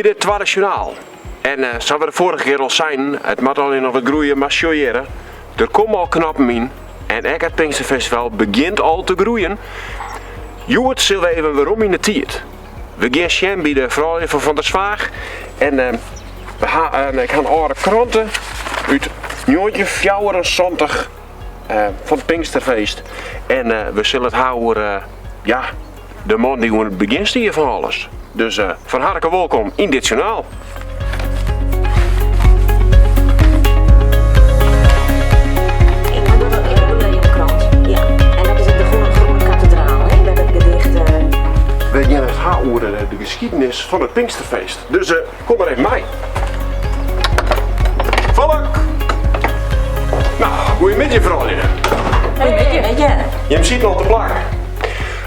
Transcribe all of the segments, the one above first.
by dit twadde sjoernaal. En eh, sa't we de foarige kear al seinen, it moat allegear noch wat groeie, mar sjoch hjirre, der komme al knoppen yn en ek it Pinksterfestival begjint al te groeien. Hjoed sille we even werom yn de tiid. We gean sjen by de froulju fan Van der Zwaag en eh, we ha, eh, ik ha in âlde krante út 1974 eh, fan it Pinksterfeest. En eh, we sille it ha oer eh, ja, de man dy't oan it begjin stie fan alles. Dus eh, fan harte wolkom yn dit sjoernaal. Ja, en dat is de Groene, Groene Kathedraal, hè, waar dat gedicht. We gean it ha oer de geschiedenis fan it Pinksterfeest. Dus kom mar even mei. Folk! Nou, goeiemiddei froulju. Goeiemiddei. Jim sitte al te plakken.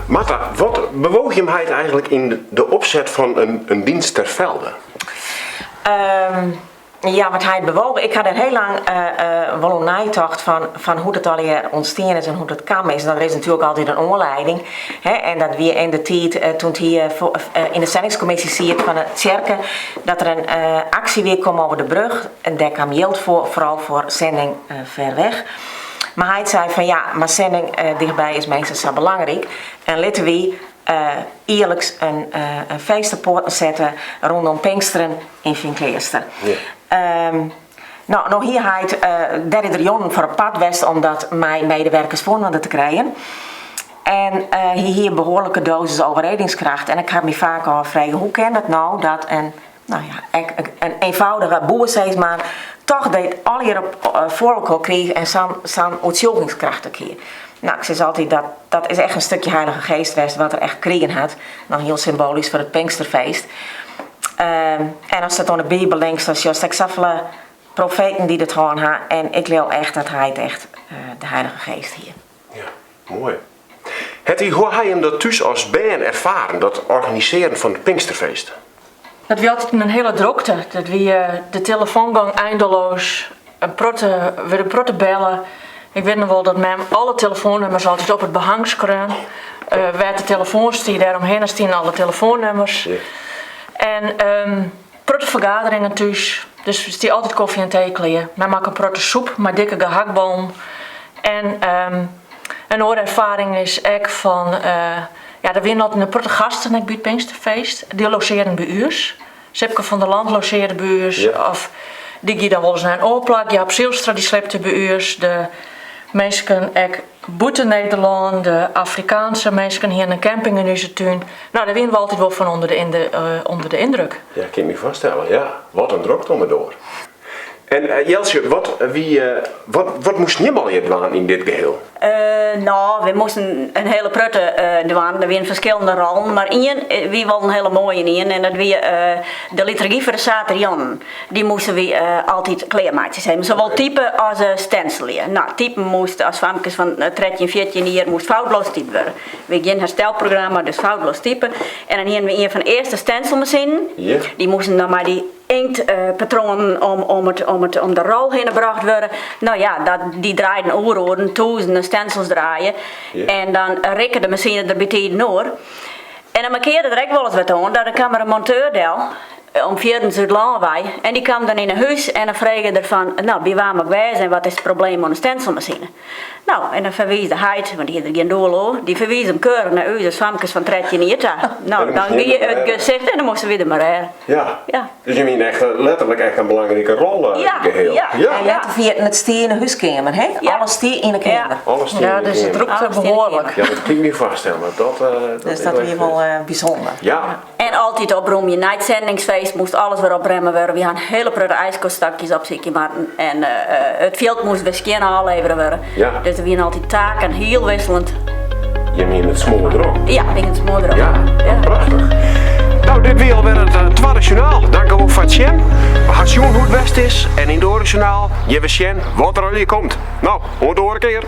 Martha, wat bewoog jim heit eigentlik yn de opset fan in, in dienst ter velde? Ja, wat heit bewogen. Ik ha der hiel lang uh, wol oer neitocht fan, fan hoe't it allegear ûntstien is en hoe't it kaam is. Dan der is natuerlik altyd in oanlieding. Hè, en dat wie yn de tiid uh, toen hy yn de zendingskommisje siet fan de tsjerke, dat der in aksje wie Kom over de brug. En dêr kaam jild foar, foaral foar zending ver weg. Mar hy sei fan ja, mar zending dichtby is minstens sa belangryk. En litte wy jierliks in, in feest op poaten sette rûnom Pinksteren yn Feankleaster. Ja. Um, no, no hie heit, uh, dêr is er jûnen foar op pad west om dat mei medewerkers foarinoar te krijen. En uh, hy hie in behoarlike dosis overredingskracht. En ik ha my faak ôffrege, hoe kin dat no dat in, no ja, ek in eenvoudige boer sis mar, toch dit allegear op uh, foar elkoar krige en sa'n sa'n oertsjûgingskracht ek hie. No, ik sis altyd dat dat is echt in stikje Heilige Geest west wat er echt krigen hat. No hiel symboalysk foar it Pinksterfeest. Uh, en ast it oan de Bibel linkst, dan sjochst ek safolle profeten dy't it hân ha. En ik leau echt dat hy it echt uh, de Heilige Geest hie. Ja, moai. Hetty, hoe ha jim dat thús as bern erfaren, dat organisearjen fan it Pinksterfeest? Dat wie altyd in hiele drokte. Dat wie eh, de telefoan gong eindeloos. In protte, wurde in protte belle. Ik wit noch wol dat mem alle telefoannummers altyd op it behang skreaun. Uh, wêr't de telefoan stie, dêromhinne stiene alle telefoannummers. Ja. En um, protte fergaderingen thús. Dus der stie altyd kofje en tee klear. Mem makke in protte soep mei dikke gehaktballen. En um, in oare erfaring is ek fan, uh, ja, der wiene altyd in protte gasten ek by it Pinksterfeest. Dy logearren by ús. Sipke van der Land logearde by ús. Ja. Of dy gie dan wolris nei in oar plak. Jaap Zylstra dy slepte by ús. De minsken ek bûten Nederlân, de Afrikaanse minsken hiene in camping yn ús tún. No, dêr wiene we altyd wol fan ûnder de, de, uh, ûnder de yndruk. Ja, kin ik my foarstelle. Ja, wat in drokte om 'e doar. En uh, Jeltsje, wat, wie, uh, wat, wat moast jim allegear dwaan yn dit geheel? Uh, no, we moasten in hiele protte uh, dwaan. Der wiene ferskillende rollen, mar ien wie wol in hiele moaie ien en dat wie uh, de liturgy foar de saterdeijûnen. Dy moasten wy altyd klearmeitsje. Sawol type as stenselje. No, typen moast as famkes fan 13, 14 jier moast foutloos typt wurde. Wie gjin herstelprogramma, dus foutloos type. En dan hiene we ien fan de earste stenselmasinen. Ja. Dy moasten dan mei dy inktpatroanen om, om, it, om, it, om de rol hinne brocht wurde. No ja, dat, dy draaiden oer oeren, tûzenen stensels draaie. Ja. En dan rikke de masine der bytiden oer. En dan mankearde der ek wolris wat oan, dat der kaam der in monteur del, om fierrens út lân wei. En dy kaam dan yn 'e hús en dan frege er fan, no, by wa moat ik wêze en wat is it probleem oan de stenselmasine? No, en dan ferwiisde heit, want dy hie der gjin doel oer, dy ferwiisde him keurich nei ús as famkes fan 13 jier ta. No, En dan dan moast gie jim it gesicht en dan moasten wy der mar rêde. Ja. Ja. Dus jim hiene echt letterlik echt in belangrike rol Ja, geheel. ja. Ja. En net te ferjitten, it stie yn 'e húskeamer, hè? Ja. Alles stie yn 'e keamer. Alles stie Ja, yn de dus it keamer. drokte Alles stie yn de behoarlik. Ja, dat kin ik my foarstelle. Dat, dat Dus is dat wel wie echt- wol bysûnder. Ja. En altyd opromje. Nei it zendingsfeest moast alles wer opremme wurde. Wy ha in hiele protte ijskoststokjes opsykje moatten. En it fjild moast wer skjin ôflevere wurde. Ja. Dus der wiene altyd taken, hiel wisselend. Jim hiene it smoardrok. Ja, we hiene it smoardrok. Ja, Ja. prachtich. No, dit wie alwer it uh, twadde sjoernaal. Dankewol foar it sjen. We ha sjoen hoe't it west is en yn it oare sjoernaal gean we sjen wat der allegear komt. No, oant de oare kear.